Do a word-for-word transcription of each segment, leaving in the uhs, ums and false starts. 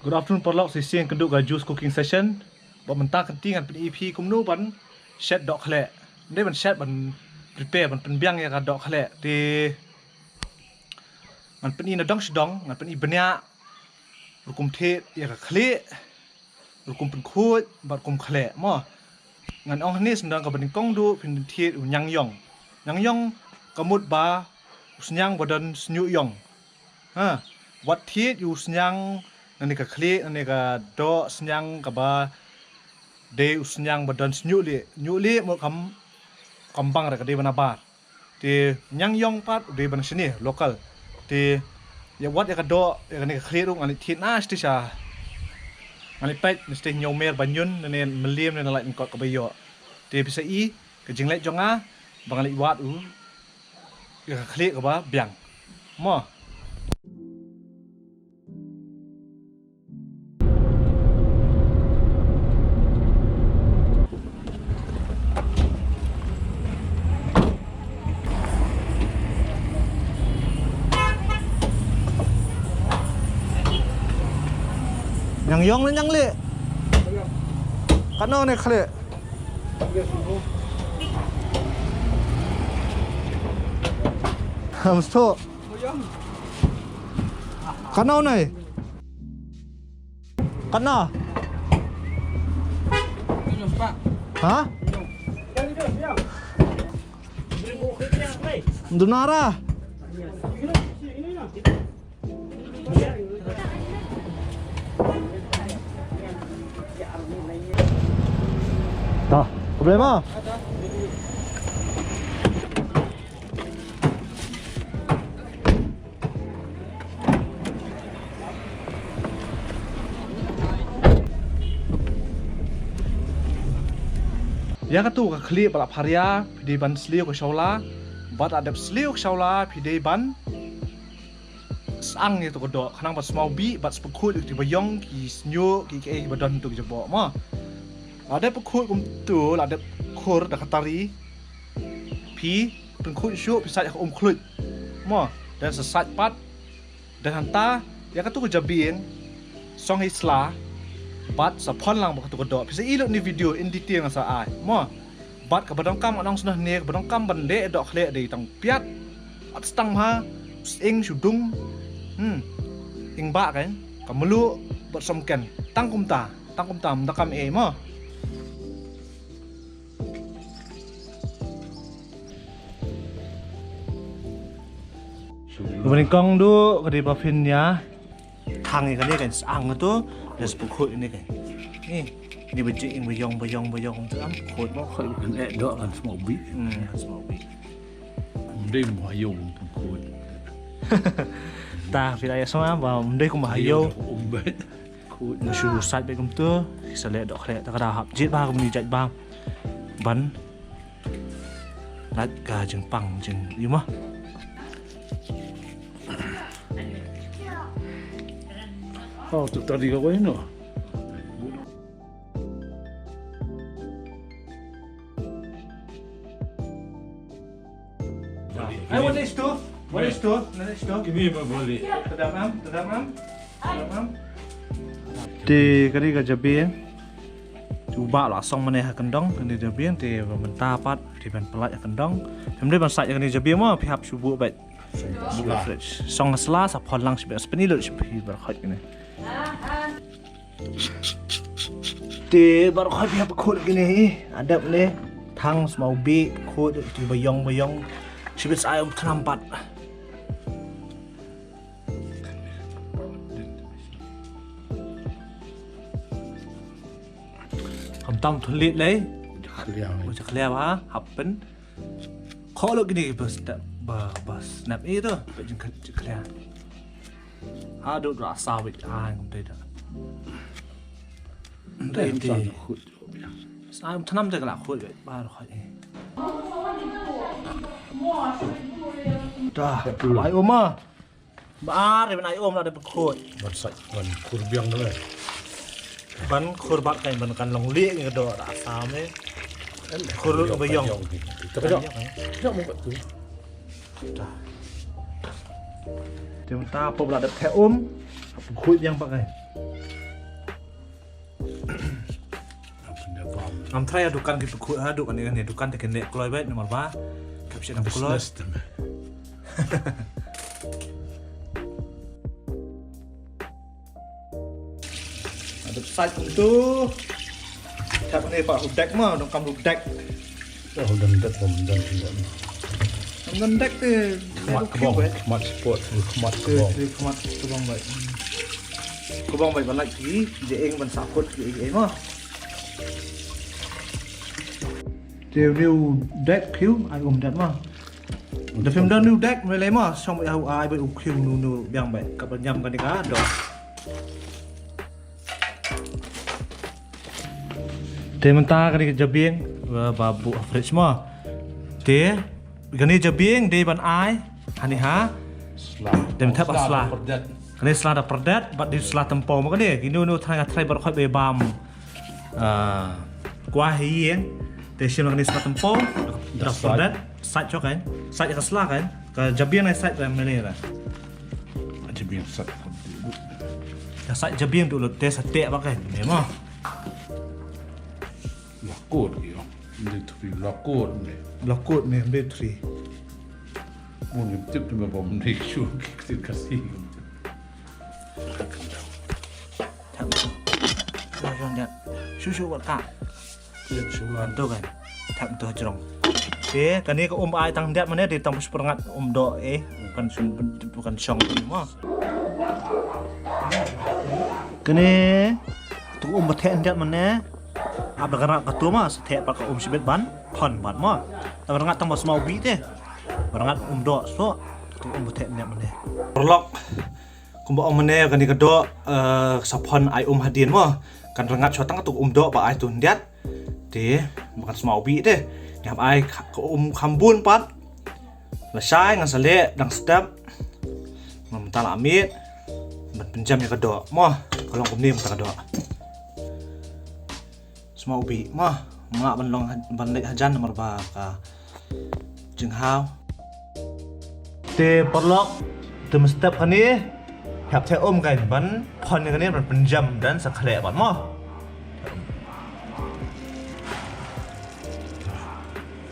Good afternoon paralok, sa shisien kynduh ka Juice Cooking Session. Ba mynta ka sngi ngan pyni phi kumno ban shet dohkhleh. Ym dei ban shet, ban prepare, ban pynbiang ïa ka dohkhleh. Te ngan pyni na dong sha dong, ngan pyni bniah rukom thied ïa ka khlieh, rukom pynkhuid bad rukom khleh mo. Ngan ong hangne, sa dang kaba nyngkong duh phin thied u ñiang ïong. Ñiang ïong ka mut ba u sniang ba don sniuh ïong. Ha, wat thied ïa u sniang nangne ka khlieh, nangne ka doh sniang kaba dei u sniang ba don sniuh lieh. Sniuh lieh mo kam, kam bang re, ka dei ba nabar. Te ñiang ïong pat u dei ba na shane local. Te ïa wat ïa ka doh, ïa kane ka khlieh ruh ngan leit thied na shatei sha, ngan leit peit na shatei Hynñiewmer, Banjul, nangne Mylliem, nangne Laitumkot kaba ïoh. Te phi sa i ka jingleit jong nga ba ngan leit wad u ïa ka khlieh kaba biang mo. Ñiang ïong ne ñiang lieh? Katno ne khlieh? Ham sto. Katno ne? Katno? Ha? Duna ra. Ta, problema. Ïa katu ka khlieh ba la pharia, phi dei ban sliew ka shawla, bad la dep sliew ka shawla, phi dei ban sang ïa tu ka doh, khnang ba smaw bih bad sa pynkhuid ïa ki ba ïong, ki sniuh, ki, ki, ki ba don tu ki jaboh mo. La dep pynkhuid kumtu, la dep khur da ka tari. Phi pynkhuid shuh, phi sait ha ka um khluit mo. Dang sa sait pat. Dang hangta ïa katu ka jabieng song hi sla bad sa phon lang bad katu ka doh. Phi sa i lut ïa kane ka video in detail nga sa ai mo. Bad kaba donkam, nga ong sngewbha ne, kaba donkam ban leh dohkhleh dei tang piat. At stang bha, sing shu dung. Hmm. Ing ba ka, ka mluh bad sumken. Tang kumta, tang kumta, ym donkam ei mo. Kaba nyngkong duh ka dei ba phin ïa thang ïa kane kan sang tu, da sa pynkhuid ïa kane kan. Ni, ni ba jing ba ïong, ba ïong, ba ïong tu am khuid mo. Khuid kan eh doh kan smaw bih. Hmm, kan smaw bih. Ym dei kumba ha ïew ban pynkhuid. Ta phi la ïa sngewthuh ba ym dei kumba ha ïew. Ym dei. Khuid. Nga shu sait beit kumtu, sa leh dohkhleh, ta ka da hap jied bha kumne, jait bha. Ban lait ka jingpang jing ïa ma. Oh, tu tadi ka wei no. Ai, what is tu? What is tu? What is tu? Kini ba boleh. Tadam am, tadam am. Tadam am. Te kane ka jabieng. Tu ba la song mane ha kyndong, kane jabieng, te ba mynta pat, te ban pyllait ha kyndong. Te ym dei ban sait kane jabieng mo, phi hap shu buh beit. Buh beit fridge. Song sla sa phon lang shibit, sa pyni lut shibit baroh khoit kane. Te baroh khoit phi hap khuid kine hi, adep ne, thang smaw bih, khuid, te ba ïong ba ïong. Shibit sa ai um thnam pat. Khamtam thylliej lei. Jakhlia. Oh, jakhlia ba, hap pyn. Kho lo kine ba step, ba, ba snap i tu, ba jingkhlia. Haduh da saw beit, ha, ngam dei da. Dei, dei. Sa thnam te ka la khuid beit, ba khuid. Da, ai um ma. Ba ar ban ai um la da ba khuid. Ban sait, ban khur biang da. Ban khur bad kan, ban kan long lieh ngi ka doh da sam eh. Khur ba ïong. Kita ka jok. Jok mo kat tu. Te mynta pop la dep theh um, khuid biang pat kai. Ngam try ïa dukan ki pynkhut ha, dukan ne, dukan te kin leh kloi bad namar ba. Kap shi dang kloi. Business te me. Ada sait kumtu. Thep ne pa u dek ma, dong kam u dek. Dah u dek, dek, dek, dek, dek. Dong dek te. Khmat kebong, khmat spot, khmat kebong. Khmat kebong bad. Kebong bad, bad lagi, je eng ban sakut, je eng ma. Te u dek khiew, ai um dek ma. Da phim don u dek me le ma, song ya u ai bad u khiew nu nu biang bad. Kap nyam kane ka dok. Te mynta kane ka jabieng, ba, ba buh ha fridge ma. Te kane jabieng dei ban ai hani ha. Sla. Te mynta ba sla. Sla pyrdet. Kane sla da pyrdet, bad dei sla tympew ma kane. Kino no trai trai bar khoi be bam. Ah, kwah hi ïeng. Te shim lang ni sla tympew. Da sait. Pyrdet. Sait chok kan. Sait ka sla kan. Ka jabieng nai sait kan mene ra. Jabieng sait. Ka sait jabieng tu lut te sa te ba kan. Memo. Lakot yo. Ni tu lakot ni. Lakot ni, ni tri. Mun tip tu me bom ni shu ki ksin kasi. Thang tu. Shu shu wat ka. Thang tu kan. Thang tu jrong. Te kane ka um ai tang diat mane di tang pyrngat um do eh. Kan sun kan shong tu ma. Kane tu um ba theh diat mane. Ap da ka rak ka tu ma sa theh pat ka um shibit ban. Phon bad ma. Ta pyrngat tang ba sma u bi te. Pyrngat um do so. Tu um ba theh diat mane. Paralok. Kumba ong mynne kane ka doh, eh, sa phon ai um hadien mo. Kan rngat shuwa tang katuk um doh ba ai tu hyndiat. Te ba kan sma u bih te. Ngi hap ai ka, ka um kham bun pat. Lashai ngan sa leh dang step. Mynta la miet. Ban pynjam ïa ka doh mo. Ka long kumne mynta ka doh. Sma u bih mo. Nga ban long ha-, ban leit hajan namar ba ka jinghaw. Te paralok, te mynstep kane, hap te um kan ban phon kane ban pynjam dan sa khleh ban mo.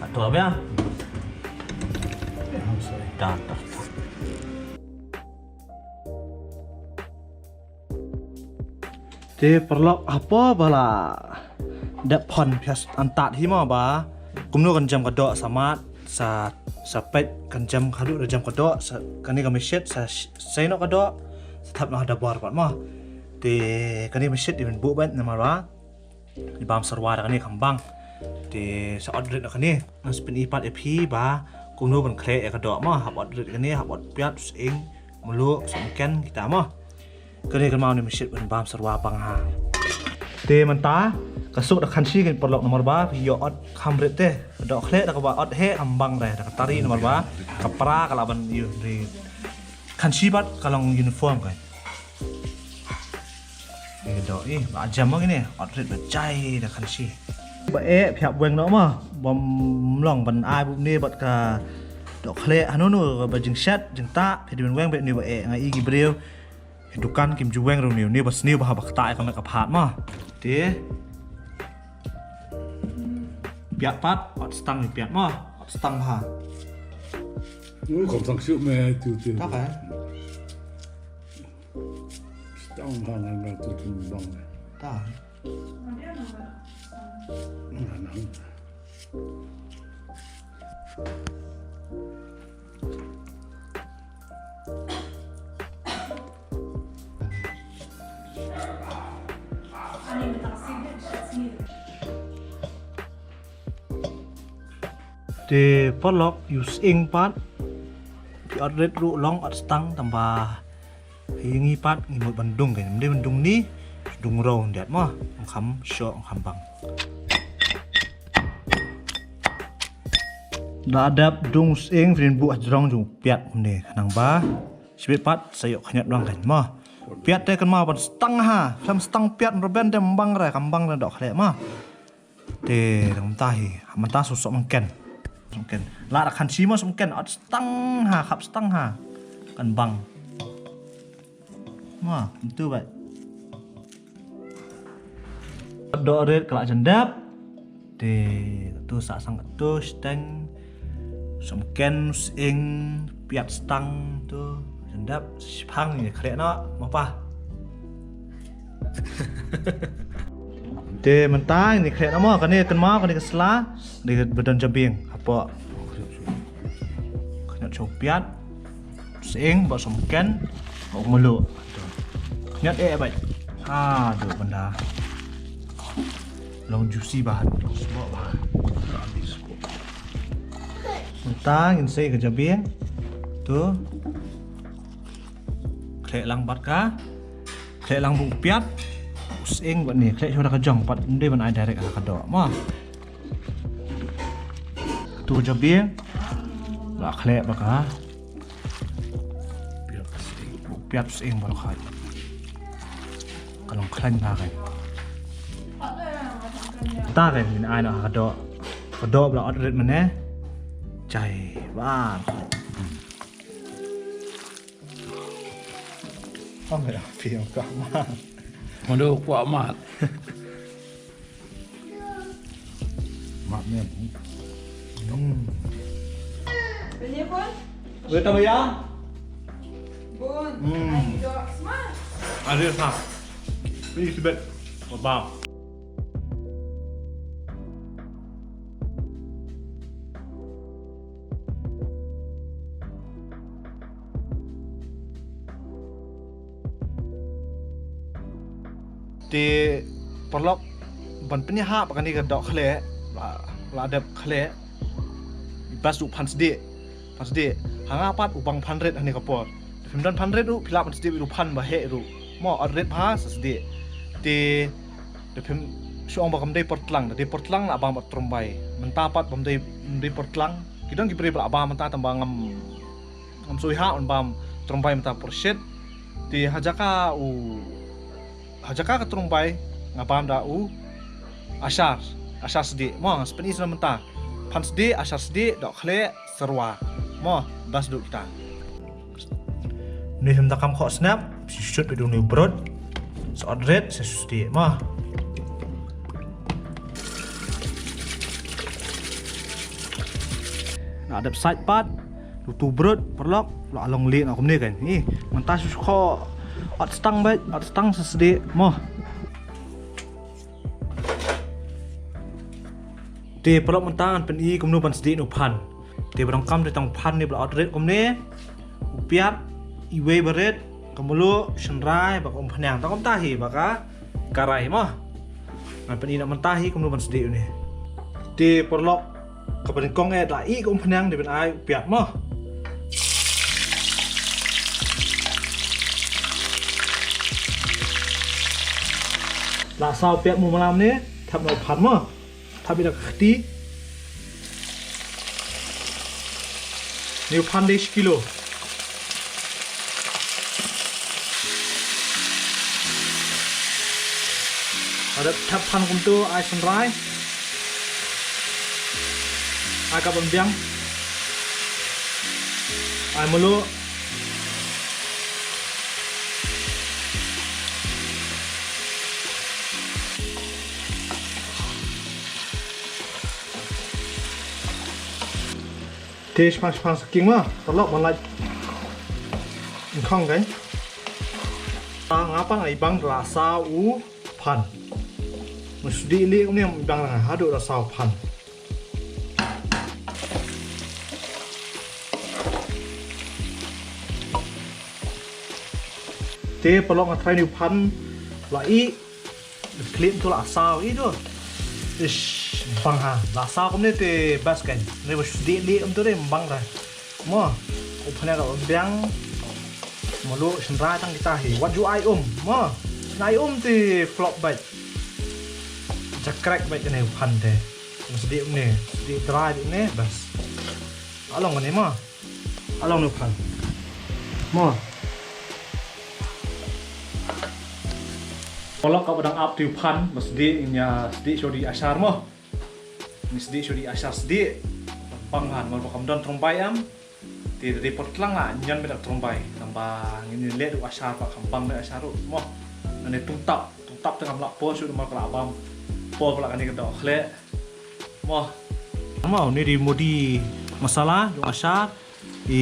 Ato ba ya. Dan, dan. Te paralok hapoh ba la dep phon phi ïa antad hi mo ba kumno kan jam ka doh sa mat sa, sa peit kan jam ka doh, jam ka doh sa kane ka mashit sa, sa ïa noh ka doh sa thap noh ha dabor pat mo. Te kane mashit dei ban buh bad namar ba i bam syrwa da kane kham bang. Te sa ot rit na kane ngan sa pyni pat ïa phi ba kumno ban khleh ïa ka doh mo, hap ot rit kane, hap ot piat, sying, mluh, sngewken kita mo. Kane kan mawni mashit ban bam syrwa bang ha. Te mynta ka suk da khansi kan paralok namar ba phi ïoh ot kham rit te. Doh khleh da kaba ot heh kham bang re da ka tari namar ba ka pra ka lah ban ïoh ri khansi bad ka long uniform kan. Ni doh i ba jam mo kine ot rit ba jai da khansi. Ba eh phi hap weng noh mo bym long ban ai bup ne bad ka doh khleh hanu nu ba jingshet jingtah phi dei ban weng bad ni ba eh nga i ki briew. Dukan kim ju weng ruh niu, niu ba sniu ba ha ba kata ka met ka phat ma. Te. Piat pat, ot stang ni piat ma, ot stang ha. Ui, kom sang siu me tu tu. Ta ka? Stang ha ngan ngan tu tu bang. Ta. Ngan nang. Te paralok ïa u sying pat phi ot rit ruh long ot stang tang ba Ïa ngi pat ngi mut ban dung kein, ym dei ban dung ni, dung rau ndiat mo, ym kham shoh, ym kham bang. Da dep dung sying phin buh hajrong jong piat kumne khnang ba shibit pat sa ïoh khñiot bang kein mo. Piat te kynmaw ban stang ha, khlem stang piat rben te ym bang re, kam bang re doh khleh mo. Te dang mynta hi, mynta shu sok mengken. Mengken. La da khan shi mo mengken, ot stang ha, khap stang ha. Kan bang. Mo, mynta bad. Doh rit ka la jan dep. Te tu sa sang tu steng, som ken sing, piat stang tu. Jendap, sipang ni khreh no, mapa. Te mynta ni khreh no mo, kane kan mo, kane ka sla, ni ka badon jabing, apo. Kane cho piat. Sing ba som ken, ba mulu. Kniat eh bai. Ha, do benda. Long juicy ba. Sbok ba. Mynta ngin sei ka jabing. Tu. Khleh lang bad ka. Khleh lang bu piat. Sing ba ni. Khleh shuwa ka jong pat. Ndai ban ai direct ha ka doh. Ma. Tu ka jabing. Ba khleh ba ka. Piat sing, piat sing baroh hai. Ka long khlaiñ ta kai. Ta kai ngin ai noh ha ka doh. Ka doh ba la ot rit mynne. Jai ba. Ong ya, pi ong ka ma. Mado kwah mat. Mat ne. Hmm. Bun ya, Bun? Boleh tambah ya? Bun. Hmm. Ai, dok, smart. Ada sah. Ini sebet. Bang. Te paralok ban pynïaid ha ba kane ka doh khleh, la, la dep khleh. Bas du phan sdieh, phan sdieh. Ha nga pat u bang phan rit ha kane ka por. Te phim don phan rit ruh, phi lah ban sdieh ïa u phan ba heh ruh. Mo, ot rit bha sa sdieh. Te, te phim shu ong ba kam dei por tlang, da dei por tlang la bam ot trombai. Mynta pat bam dei, dei por tlang. Ki don ki briew ba la bam mynta tang ba ngam, ngam soi ha ban bam trombai mynta por shit. Te ha jaka u, ha jaka ka trombai nga bam da u ashar, ashar sdieh. Mo, nga sa pynïaid sa mynta. Phan sdieh, ashar sdieh, doh khleh, syrwa. Mo, bas du kita. Ni him da kam khoh snap, shisut bidu ni brot. Sa ot rit, sa sdieh, mo. Na dep sait pat, lutu brot, paralok, la long leh na kumne kan. Ni, mynta shu khoh ot stang bait, ot stang sa sdieh, mo. Te paralok mynta ngan pyni kumno ban sdieh ïa u phan. Te ba donkam te tang phan ne ba la ot rit kumne. U piat, iwei ba rit, ka mluh, shynrai, ba ka umphniang. Tang kumta hi, ba ka karai mo. Ngan pyni na mynta hi kumno ban sdieh ïa une. Te paralok, kaba nyngkong eh da ih ka umphniang dei ban ai u piat mo. La saw piat mo malam ne, thap na u phan mo. Thap ïa da ka kti. Ni u phan dei shi kilo. Ada thap phan kumtu ai shynrai. Ai ka ban biang. Ai mluh. Te shipang shipang sa king ma, paralok ban lait. Ngkhang kai. Nga pat nga ibang da la saw u phan. Mesti li uni ibang nga haduh da la saw phan. Te paralok nga try ni u phan la i. Klim tu la saw i tu. Ish, bang ha. La saw kumne te bas kan. Ne ba shu dih lih kumtu de bang ra. Mo, u phan ka biang. Mo lu shynrai tang kita hi. Wat ju ai um. Mo, ai um te flop bait. Jakrek bait kane u phan te. Mo sdih kumne, sdih dry kumne bas. Along kane mo. Along ne u phan. Mo. Paralok kaba dang ap te u phan, ba sdih ngin ïa sdih shuh da i ashar mo. Ngin sdih shuh da i ashar sdih. Bang han mo ba kam don tyrong bai em. Te da dei por tlang la ñion beit da tyrong bai. Tang ba ngin ïa leh da u ashar ba kam bang da ashar ruh mo. Nane tungtap, tungtap te kam lah por shuh da mar ka la bam. Por ba la kane ka doh khleh. Mo. Mo, une dei mudi masala jong ashar. I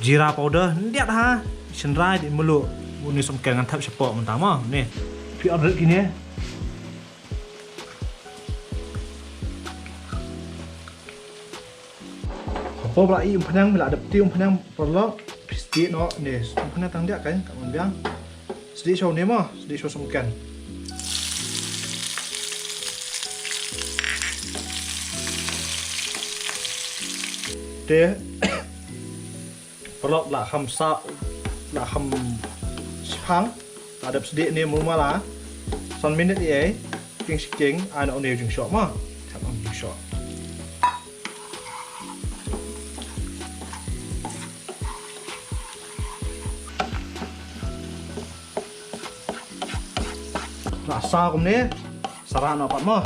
jira powder, ndiat ha. Shynrai dei mluh. Une sumken ngan thep shapoh mynta mo. Une. Phi order kine. Hapoh ba la i umphniang, ba la dep ti umphniang paralok. Phi sdieh noh, ne umphniang tang diah kan, ka mon biang. Sdieh shuh ne mo, sdieh shuh sumken. Te paralok la kham sa, la kham shiphang, la dep sdieh ne mo mala. San minit i ei, king shiking, ai noh ne jingshoh mo. Thep noh jingshoh. La sa kumne, sa rah noh pat mo.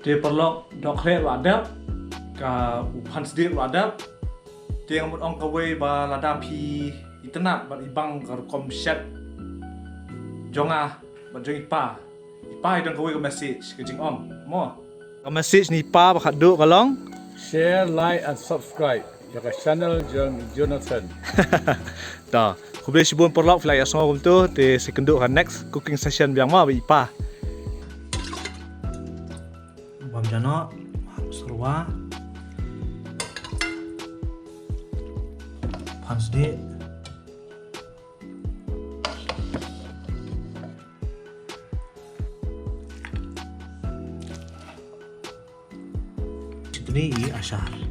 Te paralok, dohkhleh ruh la dep, ka u phan sdieh ruh la dep. Te nga mut ong kawei ba lada phi itynnad bad i bang ka rukom shet jong nga bad jong i pa. I pa i don kawei ka message ka jingong mo. Ka message na i pa ba khatduh ka long, share, like and subscribe ïa ka channel jong Jonathan. To, khublei shibun paralok, phi la ïa sngewbha kumto, te sa ïakynduh ka next cooking session biang mo bad i pa. Bam jano, serwa. Phan sdieh. Chutney i ashar.